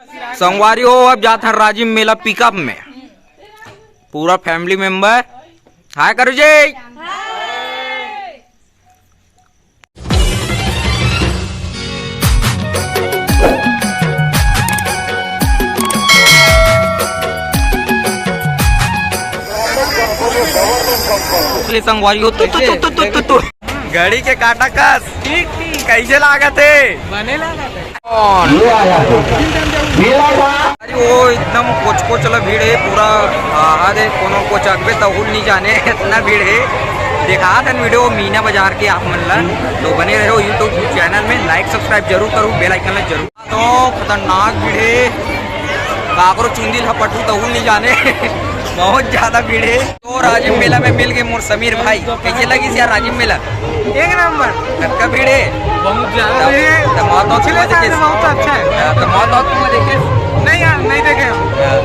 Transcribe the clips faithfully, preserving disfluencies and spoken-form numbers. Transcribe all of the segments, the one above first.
संगवारी हो, अब जात हन राजिम मेला पिकअप में, पूरा फैमिली मेंबर। हाय करो जी। ले संगवारी हो, तू, तू, तू, तू, तू, तू, तू। घड़ी के काटा कस। ठीक, ठीक। कैसे लागत हे? बने लागत हे। अरे वो एकदम कोच कोच ला भीड़ हे पूरा। आ, अरे कोनो कोच अगबे तहुल नहीं जाने, इतना भीड़ हे। दिखात हन वीडियो मीना बाजार के आप मन ला। तो बने रहो YouTube चैनल में, लाइक सब्सक्राइब जरूर करो, बेल आइकन ला जरूर। तो खतरनाक भीड़ हे, काकरो चुंदी ल पटू तहू नहीं जाने। बहुत ज्यादा भीड़ हे। तो राजिम मेला में मिल गए मोर समीर भाई। कैसे लगिस यार राजिम मेला? एक नंबर। कतका भीड़ हे? बहुत ज्यादा भीड़ हे। तो मौत होत पिछले साल से बहुत अच्छा हे। हाँ, तो मौत होत तुम देखे? नहीं यार, नहीं देखे हम। हाँ,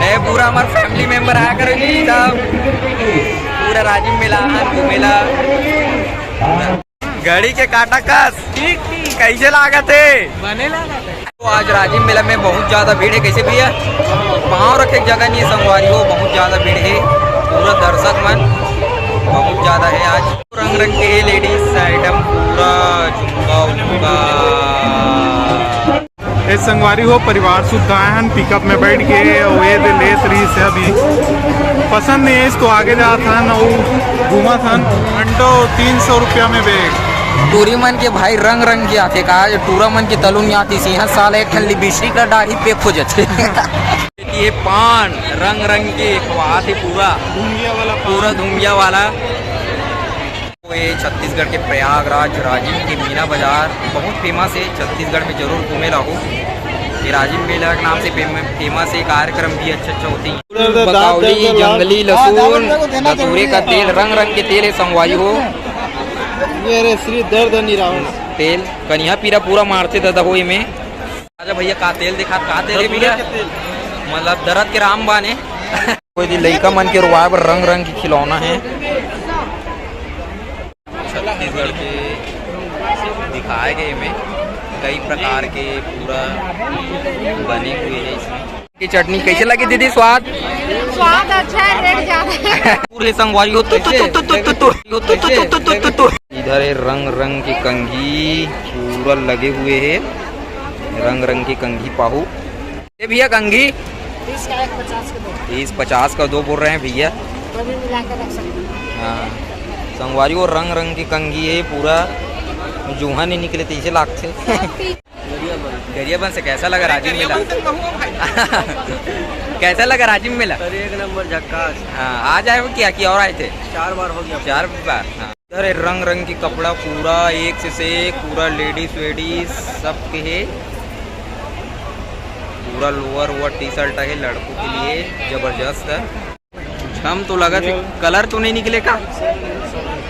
ए, पूरा हमार फैमिली मेंबर आया करो जी सब। पूरा राजिम मेला, हाँ, घूमेला। घड़ी के काटा कस। ठीक, ठीक। कैसे लागत हे? बने लागत हे। तो आज राजिम मेला में बहुत ज्यादा भीड़ हे। कैसे भैया, पाँव रखे के जगह नहीं हे संगवारी हो, बहुत ज्यादा भीड़ हे। पूरा दर्शक मन बहुत ज्यादा हे आज। रंग रंग के लेडीज आइटम, पूरा झुमका उमका। ए संगवारी हो, परिवार सुद्धा आए हन पिकअप में बैठ के, अउ ये दे लेत रहिस हे अभी। पसंद नहीं हे इसको, आगे जात हन अउ घूमत हन। घंटो तीन सौ रुपया में बैग। टूरी मन के भाई रंग रंग के आथे का, टूरा मन के तलुन आती सिंहा साल एक ठन लिपस्टिक ला डारी पे खोजत हे। ये पान रंग रंग के खवात हे पूरा, धुंगिया वाला पान। पूरा धुंगिया वाला। ये छत्तीसगढ़ के प्रयागराज राजिम के मीना बाजार बहुत फेमस हे, छत्तीसगढ़ में जरूर घूमे ला हो। ये राजिम मेला के नाम से फेम-, फेमस हे, कार्यक्रम भी अच्छा अच्छा होते हैं। दर्द, दांत बकौली, दर्द, लाल। जंगली हाँ, लहसुन, दांत दर्द को देना धतूरे जरूरी का है। तेल, रंग रंग के तेल हे संगवारी हो। ये रे श्री दर्द निरावण। तेल कनिहा पीरा पूरा मारथे दादा हो एमे। अच्छा भैया, का तेल दिखा, का तेल हे भैया? दतूरे के तेल। मतलब दर्द के रामबाण हे। कोई दी लइका मन के रोवाए बर रंग रंग के खिलौना हे। छत्तीसगढ़ के दिखाए गए में कई प्रकार के पूरा बने हुए हे इसमें। की चटनी कैसे लगी दीदी, स्वाद? स्वाद अच्छा हे, रेट ज्यादा हे। पूरे संगवारी हो, तू, तू, तू। इधर हे रंग रंग के कंघी पूरा लगे हुए हे, रंग रंग के कंघी पाहू। ये भैया कंघी? तीस का एक, पचास का दो। तीस पचास का दो बोल रहे हैं भैया। कभी मिला के रख सकते हैं। हाँ, संगवारी हो, रंग रंग के कंघी हे, पूरा जुहा नहीं निकले तइसे लागथे। गरियाबंद से कैसा लगा राजिम मेला? कैसा लगा राजिम मेला? अरे एक नंबर झक्कास। हाँ, आज आए हो क्या कि और आए थे? चार बार हो गया। चार बार, हाँ। अरे रंग रंग के कपड़ा पूरा एक से, से एक, पूरा लेडीज वेडीज सब के हे। पूरा लोअर वोअर टी शर्ट हे लड़कों के लिए, जबरदस्त हे। हम तो लगा थे कलर तो नहीं निकले का?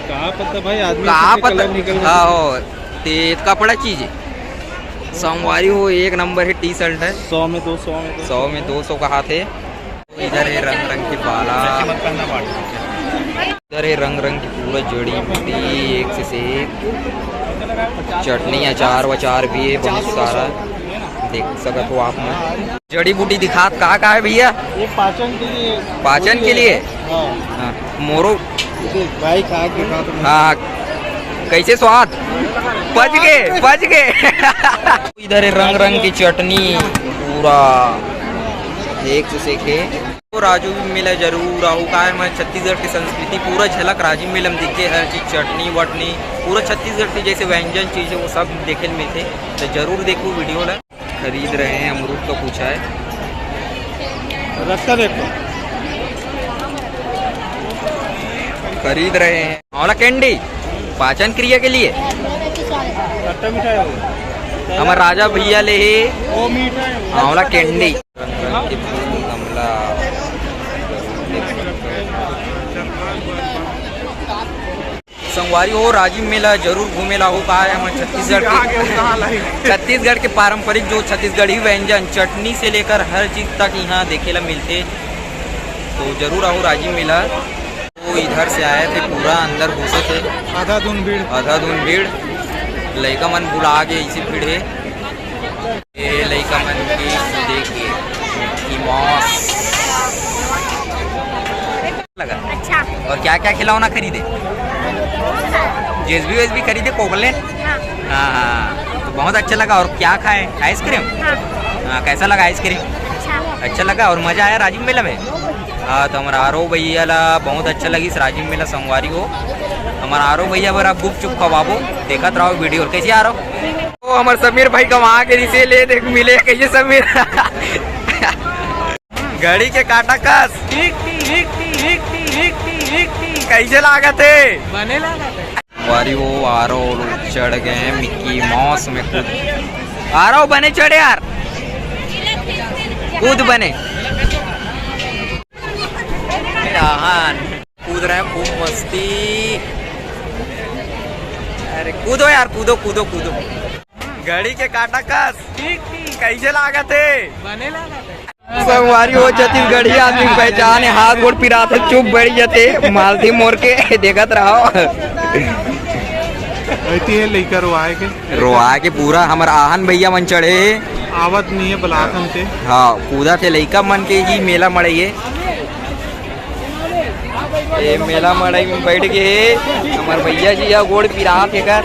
कहाँ पता भाई, आदमी का पता? कलर निकल हाँ हो, ते कपड़ा चीज हे। संगवारी हो, एक नंबर हे टी शर्ट हे। सौ में दो सौ में दो सौ। सौ में दो सौ कहाथे। इधर हे रंग रंग के बाला, इधर हे रंग रंग की पूरा जड़ी बूटी, एक से, से एक चटनी, अचार वचार भी हे बहुत सारा, देख सकत हो आप मन। जड़ी बूटी दिखात का का हे भैया? ये पाचन के लिए। पाचन के लिए? हाँ। हाँ, मोरो। भाई खा के खा तो हाँ, कैसे स्वाद? पच गे, पच गे। इधर हे रंग रंग की चटनी, पूरा एक से, से एक हे। तो राजिम मेला जरूर आहू, काहे में छत्तीसगढ़ की संस्कृति पूरा झलक राजिम मेला में दिखे, हर चीज चटनी वटनी पूरा छत्तीसगढ़ के जैसे व्यंजन चीज हे वो सब देखे ल मिलथे। तो जरूर देखू वीडियो ला। खरीद रहे हैं, अमरूद का पूछा है। रखता देखो। खरीद रहे हैं। आंवला कैंडी, पाचन क्रिया के लिए। खट्टा मीठा है वो। हमार राजा भैया ले हे वो मीठा है वो। आंवला कैंडी। रंग रंग के फूल, गमला। संगवारी हो, राजिम मेला जरूर घूमे ला हो, का हे हमर छत्तीसगढ़ के, छत्तीसगढ़ के पारंपरिक जो छत्तीसगढ़ी व्यंजन, चटनी से लेकर हर चीज तक यहाँ देखे ला मिलथे। तो जरूर आओ राजिम मेला। तो इधर से आए थे, पूरा अंदर घुसे थे। आधा धुन भीड़। आधा धुन भीड़। लइका मन बुला के ऐसी भीड़ हे। ये लइका मन के देखिए, Mickey Mouse लगा। अच्छा। और क्या क्या खिलौना खरीदे? जेएसबी वेएसबी खरीदे, कोकले? हाँ। हाँ, हाँ। तो बहुत अच्छा लगा। और क्या खाए? आइसक्रीम? हाँ। हाँ, कैसा लगा आइसक्रीम? अच्छा। अच्छा लगा। और मजा आया राजिम मेला में? हाँ, तो हमर आरव भैया ला बहुत अच्छा लगिस राजिम मेला, संगवारी हो। हमर आरव भैया बर अब गुपचुप खवाबो, देखत रहो वीडियो। कैसे आरव? ओ, हमर समीर भाई कमा के रिसे ले देख मिले, कहिए समीर। घड़ी के काटा कस। ठीक, ठीक, ठीक, ठीक, ठीक, ठीक, ठीक, ठीक। कैसे लागत हे? बने लागत हे। वारी वो आरव चढ़ गए हैं मिक्की माउस में कूद। आरव बने चढ़े यार, कूद बने। आहान। कूद रहे हैं खूब मस्ती। अरे कूदो यार, कूदो, कूदो, कूदो। घड़ी के काटा कस। ठीक, ठीक। कैसे लागत हे? बने लागत हे। संगवारी हो, छत्तीसगढ़ी आदमी के पहचान हे, हाथ गोड़ पिरात हे, चुप बैठ जाते, मालती मोर के देखत रहो। ऐती हे लइका रोआए के। रोआए के पूरा हमर आहान भैया मन चढ़े हे। आवत नहीं है बलाकन से। हाँ, कूदा थे लइका मन के ही मेला मड़ई हे। ए, मेला मड़ई में बैठ गए हे हमर भैया जी, या गोड़ पिरात हे कर।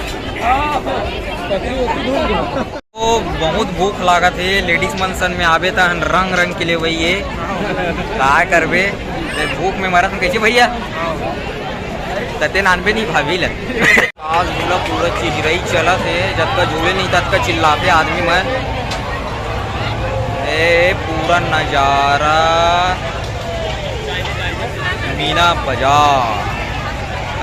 तो बहुत भूख लागत हे, लेडीज मन सन में आबे त रंग रंग के लेवई हे, का करबे, ए, भूख में मरत हन। कैसे भैया? तते नानबे नहीं भाभी ले। आज झूला पूरा चिजरई चलत हे, जतका झूले नहीं ततका चिल्लाते आदमी मन। ए, पूरा नजारा। मीना बाजार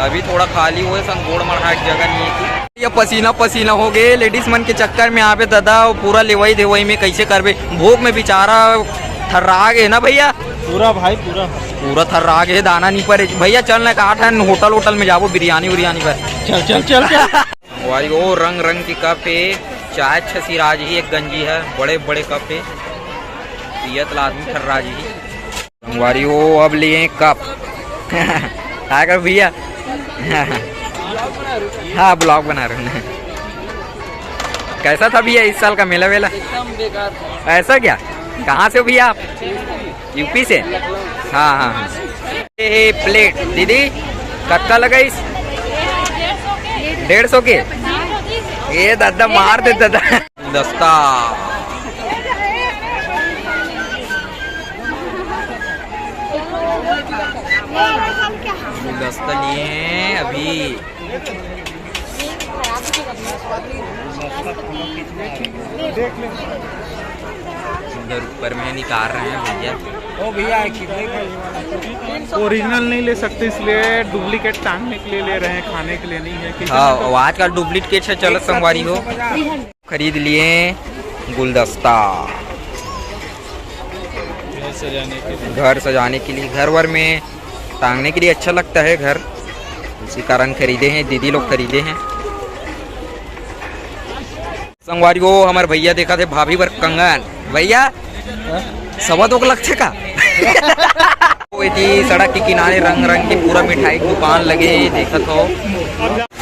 अभी थोड़ा खाली होए सन, गोड़ मढ़ा के जगह नहीं है। ये पसीना पसीना हो गए लेडीज मन के चक्कर में। आबे दादा, वो पूरा लेवई देवई में कैसे करबे? भूख में बेचारा थर्रा गए ना भैया। पूरा भाई, पूरा। पूरा थर्रा गए, दाना नहीं परे। भैया चल ना, काट है होटल होटल में जाबो, बिरयानी उरियानी पर। चल, चल, चल, चल। भाई, वो रंग रंग की कप है, चाय छसी राज ही एक गंजी है, बड़े बड़े कप है, पियत ला आदमी थर्रा जी ही। संगवारी हो, अब लिए कप। आ गए भैया। हाँ, ब्लॉग बना रहे हैं। कैसा था भैया इस साल का मेला वेला? एकदम बेकार था। ऐसा क्या? कहाँ से हो भैया आप? यूपी से? हाँ, हाँ, हाँ। ये प्लेट दीदी, कत्ता लगाइस? डेढ़ सौ के। ये दादा मार दे दादा। गुलदस्ता। गुलदस्ता लिए हैं अभी। उधर ऊपर में निकाल रहे हैं भैया। ओ भैया, कितने का? ओरिजिनल नहीं ले सकते, इसलिए डुप्लीकेट टांगने के लिए ले रहे हैं, खाने के लिए नहीं है। किसी हाँ, ने तो वो आजकल डुप्लीकेट से चलत संगवारी हो। खरीद लिए गुलदस्ता घर सजाने के लिए। घर सजाने के लिए, घर वर में टांगने के लिए अच्छा लगता है घर, इसी कारण खरीदे हैं, दीदी लोग खरीदे हैं। संगवारी हो, हमर भैया देखा थे भाभी बर कंगन। भैया, सवा दो के लगथे का? वो इति सड़क के किनारे रंग रंग के पूरा मिठाई के दुकान लगे हे, देखत हो।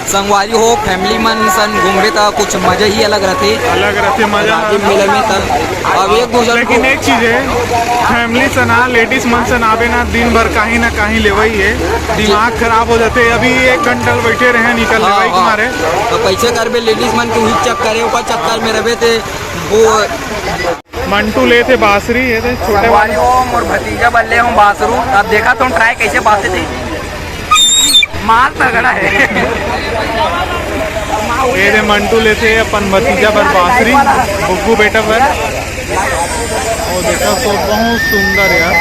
संगवारी हो, फैमिली मन सन घूमबे त कुछ मजा ही अलग रथे। अलग रथे मजा। राजिम मेला में त अब एक दो झन लेकिन को एक चीज है, फैमिली सन आ, लेडीज मन सन आबे ना, दिन भर कहीं ना कहीं लेवई है, दिमाग खराब हो जाते। अभी एक घंटा ले बैठे रहे, निकल हाँ, लेवई हाँ। तुम्हारे। तो कैसे करबे, लेडीज मन के उही चक्कर है, ओकर चक्कर में रहबे ते वो मंटू ले थे बांसुरी, ये थे छोटे संगवारी वाले। हो, मोर भतीजा बल्ले हूँ बांसुरू। अब देखा तुम ट्राई कैसे बांसते थे, माल तगड़ा है। ये थे मंटू ले थे अपन भतीजा बर बांसुरी, बुग्गू बेटा बर। और देखा तो बहुत सुंदर यार।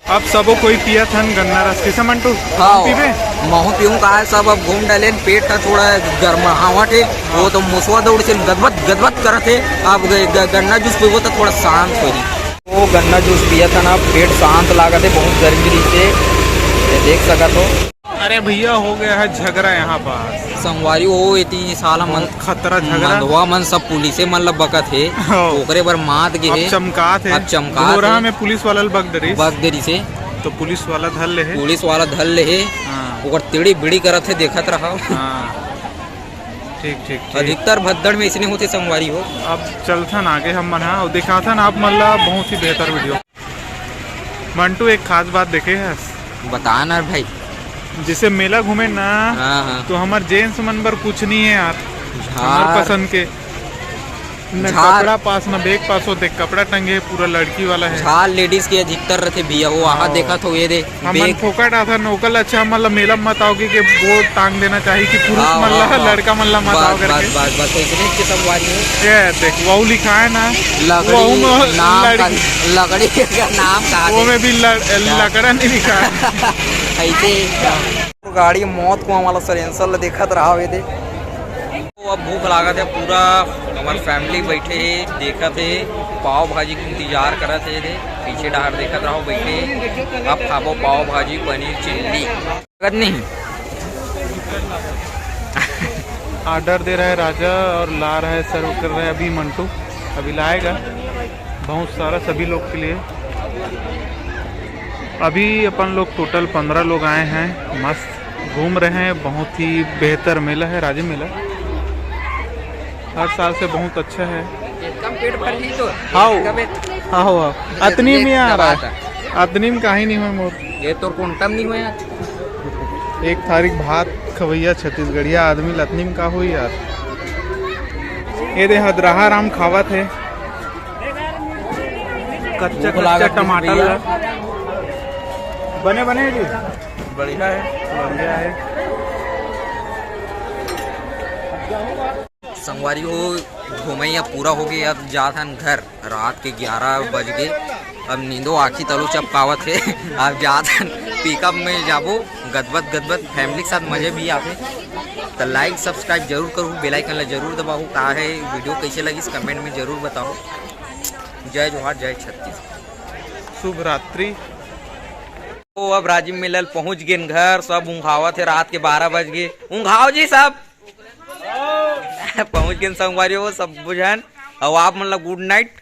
अब सबो कोई पियत हन गन्ना रस, कैसे मंटू? हाँ, पीबे? महू पीऊँ का है, सब अब घूम डालेन, पेट ह थोड़ा गरमाहट है, वो तो मुसवा दौड़ से गदबद गदबद करत है। अब ग-, ग-, गन्ना जूस पीबो तो थोड़ा शांत होही। वो गन्ना जूस पियत हन ना, पेट शांत लागत है, बहुत गर्मी रही से, ये देख सकत हो। अरे भैया, हो गया है झगड़ा यहाँ पास। संगवारी हो, एती साला मन-, बहुत खतरा झगड़ा। मंदवा मन सब पुलिसे मन ल बकत हे, हो। ओकरे बर मात गे अब हे। चमकात हे। अब चमकात गोरहा हे। में पुलिस वाला ल बक डरिस। बक डरिस हे। तो पुलिस वाला धर ले हे। पुलिस वाला धर ले हे। हाँ। ओकर तिड़ी बिड़ी करत हे, देखत रहा। हाँ। ठीक, ठीक, ठीक। अधिकतर भद्दड़ में इसने होते संगवारी हो। अब चलथन आगे हम मन हा, अउ दिखाथन आप मन ला बहुत ही बेहतर वीडियो। मंटू, एक खास बात देखे हस? बता ना भाई। जैसे मेला घूमे ना, हाँ, हाँ। तो हमर जेंट्स मन बर कुछ नहीं है यार, हमर झार। पसंद के। न झार। कपड़ा पास, न बैग पास होते, कपड़ा टंगे पूरा लड़की वाला है। झार लेडीज के अधिकतर रथे भैया, वो वहाँ हाँ। देखत हो, ये दे, हमन बैग। फोकट आथन, ओकर अच्छा हमन ला मेला म मत आओ के, के बोर्ड टांग देना चाहिए कि पुरुष हाँ, मन ला, हाँ, हाँ। लड़का मन ला मत बस, आओ करके। बस, बस, बस, वैसने के संगवारी हो। ये देख, वहू लिखा है ना, लकड़ी, वहू में नाम लड़- का, लकड़ी का नाम का वो है? में भी लड़-, हाँ। लकड़ा नहीं लिखा है। ऐसे ही। गाड़ी मौत को हमारा सलेंसर ला देखत रहा ये दे। तो अब भूख लागत है, पूरा हमार फैमिली बैठे हे, देखत हे, पाव भाजी के इंतजार करत हे। दे पीछे डहार देखत रहो, बैठे हे। अब खाबो पाव भाजी, पनीर चिल्ली। लागत नहीं। ऑर्डर दे रहा है राजा और ला रहा है, सर्व कर रहा है अभी मंटू, अभी लाएगा बहुत सारा सभी लोग के लिए। अभी अपन लोग टोटल पंद्रह लोग आए हैं, मस्त घूम रहे हैं। बहुत ही बेहतर मेला है राजे मेला, हर साल से बहुत अच्छा है। कम पेट भर ली तो हाओ। कम पेट हाँ हो, हाँ। अतनी में आ रहा है। अतनी में काहे नहीं हुए मोर। ये तो कोंटम नहीं हुए यार। एक थारिक भात खवैया छत्तीसगढ़िया आदमी ला अतनी में का हुई यार। ये दे हदराहा राम खावत है कच्चा भूख कच्चा लागत है टमाटर भैया। ला। बने बने जी। बढ़िया है। बढ़िया है। संगवारी हो, घूमई अब पूरा हो गया, अब जात हन घर। रात के ग्यारह बज गए, अब नींदो आँखी तलो चपकावत है। अब जात हन पिकअप में जाबो, गदबत गदबत फैमिली के साथ मजे भी आते। तो लाइक सब्सक्राइब जरूर करूँ, बेल आइकन ला जरूर दबाओ। का है वीडियो कैसे लगिस कमेंट में जरूर बताओ। जय जोहार, जय छत्तीसगढ़, शुभ रात्रि। तो अब राजिम मिलल पहुंच गेन घर, सब ऊँघावत है, रात के बारह बज गए। ऊँघाओ जी सब। पहुंच गेन संगवारी हो सब बुझन। अब आप मन ला गुड नाइट।